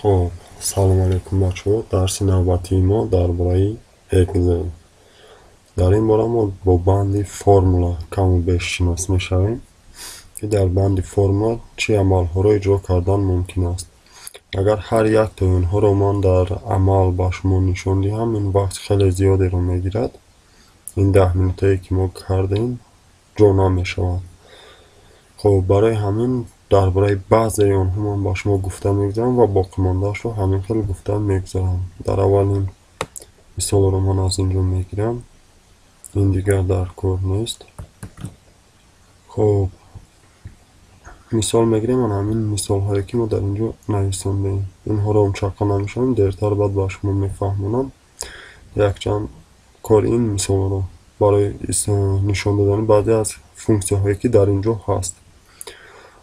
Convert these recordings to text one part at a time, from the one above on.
Хоб, салом алейкум бачаҳо. Дарси навбатии мо дар бораи Excel. Дар ин бора мо бо банди формула каму беш шинос мешавем, ки дар банди формула чӣ амалҳоро иҷро кардан мумкин аст. Агар ҳар яктои онҳоро ман дар амал ба шумо нишон диҳам, ин вақт хеле зиёдеро мегирад. Ин 10 минутае ки мо кардем ҷо намешавад. Хоб, барои ҳамин дар бораи баъзеи онҳо ман ба шумо гуфта мегузарам ва боқимондаашро ҳамин хел гуфта мегузарам. Дар аввалин мисолро ман аз ин ҷо мегирам. Ин дигар дар кор нест. Хоб, мисол мегирем ан ҳамин мисолҳое ки мо дар ин ҷо нависондаем. Инҳоро чақа намешавем, дертар баъд ба шумо мефаҳмонам якчанд кори ин мисолро барои нишон додани баъзе аз функсияҳое ки дар ин ҷо ҳаст.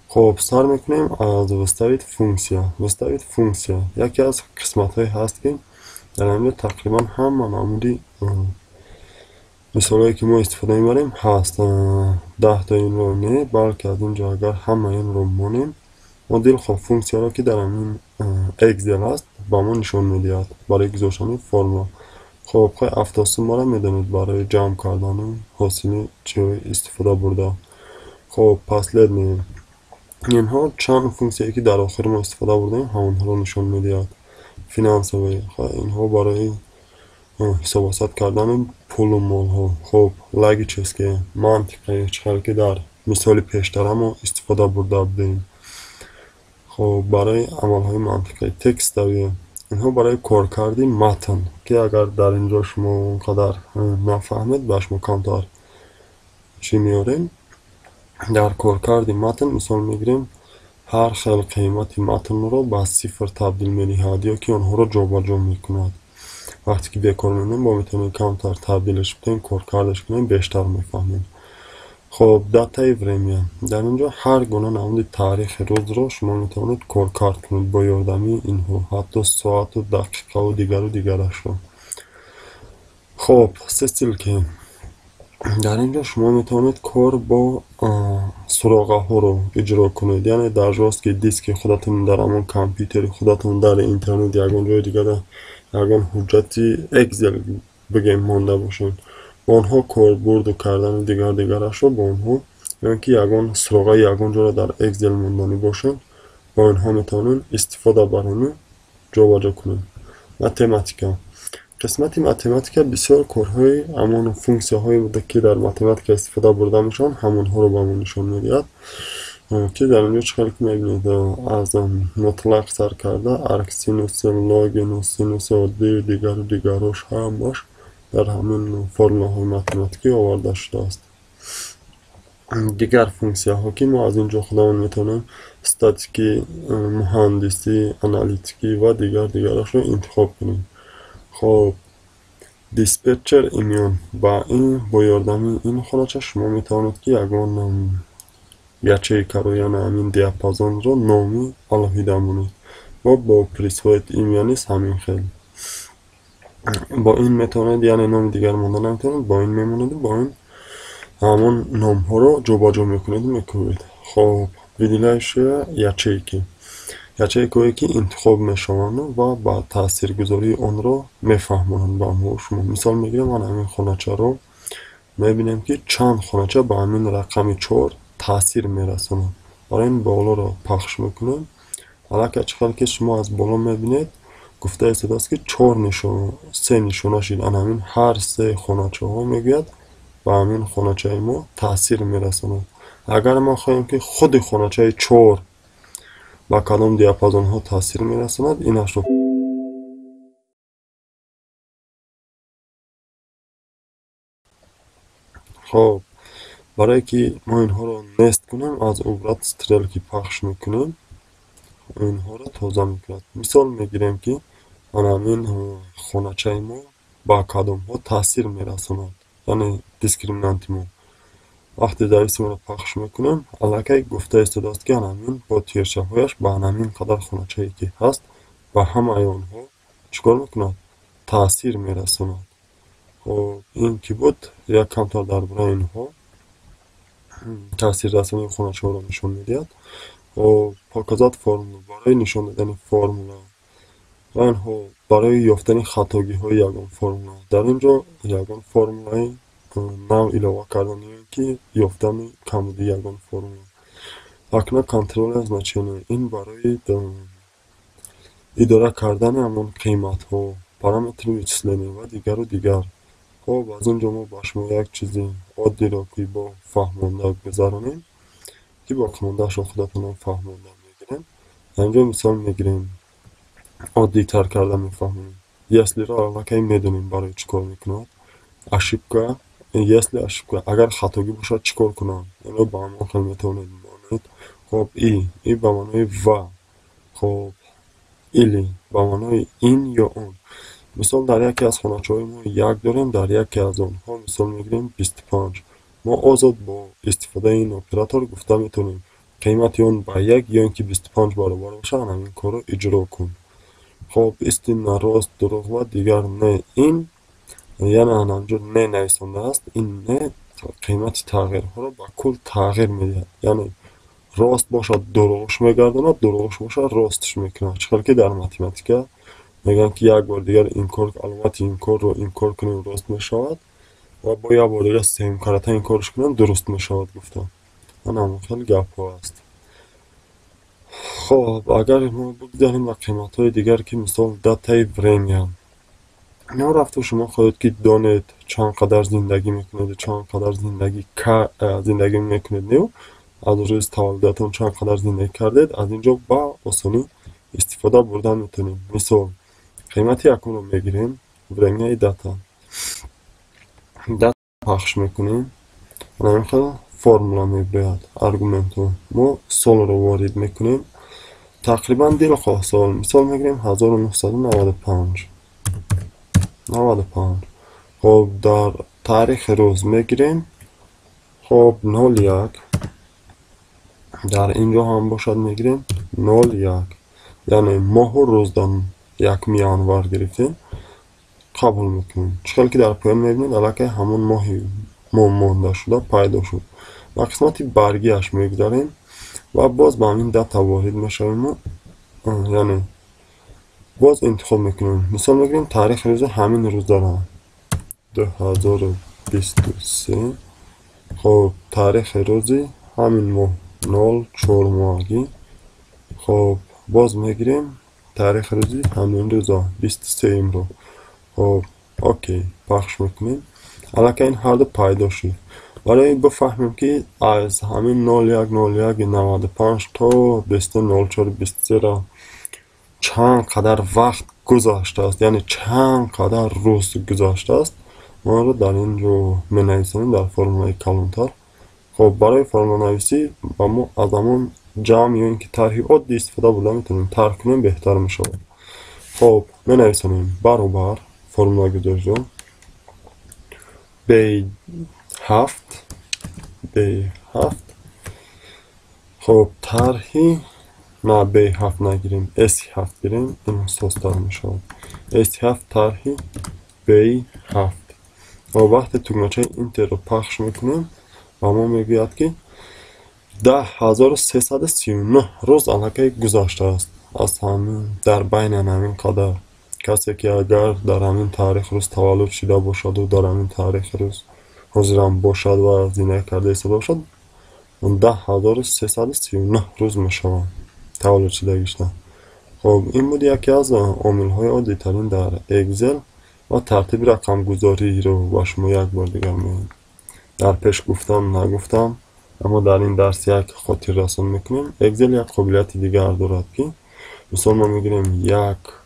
Хоб, сар мекунем аз вставить функсия. Вставить функсия яке аз қисматҳое ҳаст, ки дар ин ҷо тақрибан ҳама намуди мисолҳое ки мо истифода мебарем ҳаст. 10 то инро не, балки аз ин ҷо агар ҳама инро монем, мо дилхоҳ функсияро ки дар ҳамин Excel ҳаст ба мо нишон медиҳад барои гузоштани формула. Хоб, хай автосуммаро медонед барои ҷамъ кардану ҳосили чиҳои истифода бурда. Хоб, последний инҳо чанд функсияе ки дар охир мо истифода бурдаем, ҳамонҳоро нишон медиҳад. Финансовые, инҳо барои ҳисобҳасад кардани пулу молҳо. Хоб, логические, мантиқе, чӣ хел ки дар мисоли пештара мо истифода бурда будем. Хоб, барои амалҳои мантиқӣ. Текстовые, инҳо барои коркарди матн, ки агар дар ин ҷо шумо он қадар нафаҳмед, ба шумо камтар чӣ меорем. Дар коркарди матн мисол мегирем, ҳар хел қимати матнро ба сифр табдил медиҳад ё ки онҳоро ҷобаҷо мекунад. Вақте ки бекор мемонем, мо метавонем камтар табдилаш кунем, коркардаш кунем, бештар мефаҳмем. Хоб, датаи время. Дар ин ҷо ҳар гуна намуди таърихи рӯзро шумо метавонед коркард кунед бо ёрдами инҳо, ҳатто соату дақиқаву дигару дигарашро. Хоб, ссылки. Дар ин ҷо шумо метавонед кор бо суроғаҳоро иҷро кунед, яъне дар жёсткий диски худатон, дар ҳамон компютери худатон, дар интернет, ягон ҷои дигар ягон ҳуҷҷати Excel бигем монда бошед, бо онҳо корбурду кардану дигар дигарашро бо онҳо, ё ин ки ягон суроғаи ягон ҷоро дар Excel монданӣ бошед, бо инҳо метавонед истифода барону ҷобаҷо кунед. Математика. Қисмати математика бисёр корҳои ҳамон функсияҳое буда, ки дар математика истифода бурда мешаванд, ҳамонҳоро ба мо нишон медиҳад, ки дар ин ҷо чӣ хел ки мебинед, аз мутлақ сар карда арксинус, логинус, синуси оддӣ, дигару дигарош ҳамаш дар ҳамин формулаҳои математикӣ оварда шудааст. Дигар функсияҳо ки мо аз ин ҷо худамон метавонем статикӣ, муҳандисӣ, аналитикӣ ва дигар дигарашро интихоб кунем. Хоб, диспетчер имён. Ба ин бо ёрдами ин хонача шумо метавонед ки ягон ячейкаро, яъне ҳамин диапазонро номи алоҳида монед. Ва бо присвоить имя низ ҳамин хел. Бо ин метавонед, яъне номи дигар монда наметавонед, бо ин мемонеду бо ин ҳамон номҳоро ҷобаҷо мекунеду мекӯбед. Хоб, выделяющие ячейки. Ячейкаҳое ки интихоб мешаванд ва ба таъсиргузории онро мефаҳмонанд ба мо шумо. Мисол мегирем ман ҳамин хоначаро, мебинем ки чанд хонача ба ҳамин рақами 4 таъсир мерасонад. Барои ин болоро пахш мекунем. Аллакай чӣ хел ки шумо аз боло мебинед, гуфта истодааст ки 4 нишон, 3 нишона шид. Ан ҳамин ҳар се хоначаҳо мегӯяд ба ҳамин хоначаи мо таъсир мерасонад. Агар мо хоҳем ки худи хоначаи 4 ба кадом диапазонҳо таъсир мерасонад, инашро хоб, барое ки мо инҳоро нест кунем, аз убрать стрелки пахш мекунем, инҳоро тоза мекунад. Мисол мегирем ки ан ҳамин хоначаи мо ба кадомҳо таъсир мерасонад, яъне дискриминанти мо. Вақте зависиморо пахш мекунем, аллакай гуфта истодааст ки ан ҳамин бо тирчаҳояш ба ан ҳамин қадар хоначае ки ҳаст, ба ҳамаи онҳо чӣ кор мекунад? Таъсир мерасонад. Хоб, ин ки буд як камтар дар бораи инҳо таъсиррасонии хоначаҳоро нишон медиҳад. Хоб, показать формулу барои нишон додани формула. Ва инҳо барои ёфтани хатогиҳои ягон формула. Дар ин ҷо ягон формулаи нав илова кардан ё ин ки ёфтани камбудии ягон формула. Окно контроля значения ин барои идора кардани ҳамон қиматҳо, параметри вычисления ва дигару дигар. Хоб, аз ин ҷо мо ба шумо як чизи оддиро ки бо фаҳмонда гузаронем, ки боқимондаашро худатонам фаҳмонда мегирем. Дар ин ҷо мисол мегирем, оддитар карда мефаҳмонем. Если-ро аллакай медонем, барои чӣ кор мекунад. Ошибка, если ошибка, агар хатогӣ бошад, чӣ кор кунам? Инро ба ҳамон хел метавонед монед. Хоб, и ба маънои ва, хоб, или ба маънои ин ё он. Мисол, дар яке аз хоначаҳои мо як дорем, дар яке аз онҳо мисол мегирем 25. Мо озод бо истифодаи ин оператор гуфта метавонем, қимати он ба як ё ин ки 25 баробар бошад, ҳамин корро иҷро кун. Хоб, истинно, рост, дурӯғ ва дигар. Не, ин яъне ҳамҷо не нависондааст, ин не қимати тағйирҳоро ба кул тағйир медиҳад. Яъне рост бошад, дурӯғш мегардонад, дурӯғш бошад, ростш мекунад. Чӣ хел ки дар математика мегӯянд, ки як бор дигар инкор, аломати инкорро инкор кунем, рост мешавад ва бо як бор дигар сеюм карата инкорш кунем, дуруст мешавад гуфта. Ана ҳамон хел гапҳо аст. Хоб, агар мо бигзарем ба қиматҳои дигар, ки мисол датаи время. Рафту шумо хоҳед, ки донед чанд қадар зиндагӣ мекунед, чанд қадар зиндагӣ мекунед, не, аз рӯзи таваллудатон чанд қадар зиндагӣ кардед, аз ин ҷо ба осонӣ истифода бурдан метавонем. Мисол, қимати якумро мегирем, времяи дата. Дата пахш мекунем. Ана хел формула мебирояд, аргументҳо. Мо солро ворид мекунем. Тақрибан дилхоҳ сол. Мисол мегирем 1995. 95. Хоб, дар таърихи рӯз мегирем. Хоб, 01. Дар ин ҷо ҳам бошад мегирем 01. Яъне моҳу рӯздан 1 январ гирифтем, қабул мекунем. Чӣ хел ки дар поён мебинед, аллакай ҳамон моҳи мо монда шуда пайдо шуд. Ба қисмати баргиаш мегузарем ва боз ба ҳамин дата ворид мешавему, яъне боз интихоб мекунем. Мисол мегирем таърихи рӯзи ҳамин рӯзара 2023. Хоб, таърихи рӯзи ҳамин моҳ 04 моҳагӣ. Хоб, боз мегирем таърихи рӯзи ҳамин рӯза 23-ро. Хоб, окей, пахш мекунем. Аллакай ин ҳарду пайдо шуд. Барои бифаҳмем, ки аз ҳамин 01.01.95 то 23.04.23 чанд қадар вақт гузаштааст, яъне чанд қадар рӯз гузаштааст, мо онро дар ин ҷо менависонем дар формулаи калонтар. Хоб, барои формуланависӣ ба мо аз ҳамон ҷамъ ё ин ки тарҳи оддӣ истифода бурда метавонем. Тарҳ кунем, беҳтар мешавад. Хоб, менависонем баробар формулагузориро B7 B7. Хоб, тарҳи на B7 нагирем, S7 гирем, ин созтар мешавад. S7 тарҳи B7. Ва вақте тугмачаи Enter-ро пахш мекунем, ба мо мегӯяд, ки 10 339 рӯз аллакай гузаштааст. Аз ҳамин дар байни ҳамин қадар касе ки агар дар ҳамин таърих рӯз таваллуд шуда бошаду дар ҳамин таърихи рӯз ҳозирам бошад ва зиндагӣ карда истода бошад, 10 339 рӯз мешавад таваллуд шудагишта. Хоб, ин буд яке аз омилҳои оддитарин дар Excel ва тартиби рақамгузориро ба шумо як бор дигар дар пеш гуфтам, нагуфтам, аммо дар ин дарс як хотиррасон мекунем. Excel як қобилияти дигар дорад, ки мисол мо мегирем, як,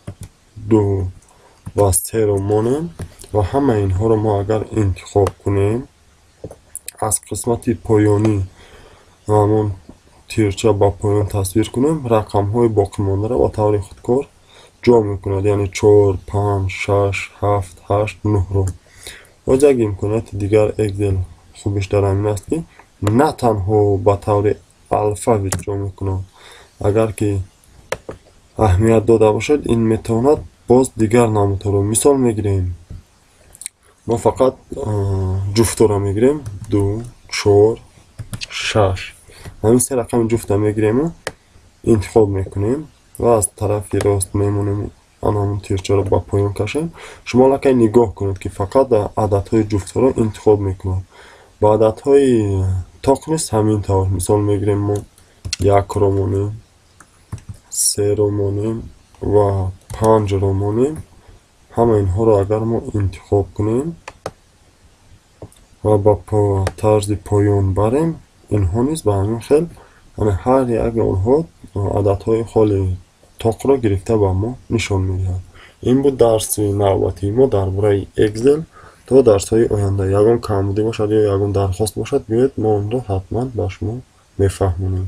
ду ва серо монем ва ҳамаи инҳоро мо агар интихоб кунем, аз қисмати поёнӣ ҳамон тирча ба поён тасвир кунем, рақамҳои боқимондаро ба таври худкор ҷо мекунад, яъне чор, панҷ, шаш, ҳафт, ҳашт, нӯҳро. Боз як имконияти дигар Excel хубиш дар ҳамин аст, ки на танҳо ба таври алфавит ҷо мекунад. Агар ки аҳамият дода бошад, ин метавонад боз дигар намудҳоро. Мисол мегирем, мо фақат ҷуфтҳоро мегирем: ду, чор, шаш. Ҳамин се рақами ҷуфта мегирему интихоб мекунем ва аз тарафи рост мемонем. Ана ҳамун тирчаро ба поён кашем, шумо аллакай нигоҳ кунед, ки фақат ададҳои ҷуфтҳоро интихоб мекунад. Ба ададҳои тоқ низ ҳамин тавр. Мисол мегирем, мо якро монем, серо монем ва панҷро монем. Ҳама инҳоро агар мо интихоб кунем ва ба тарзи поён барем, инҳо низ ба ҳамин хел, яъне ҳар яки онҳо ададҳои холи тоқро гирифта ба мо нишон медиҳад. Ин буд дарси навбатии мо дар бораи Excel. То дарсҳои оянда, ягон камбудӣ бошад ё ягон дархост бошад, биёед, мо онро ҳатман ба шумо мефаҳмонем.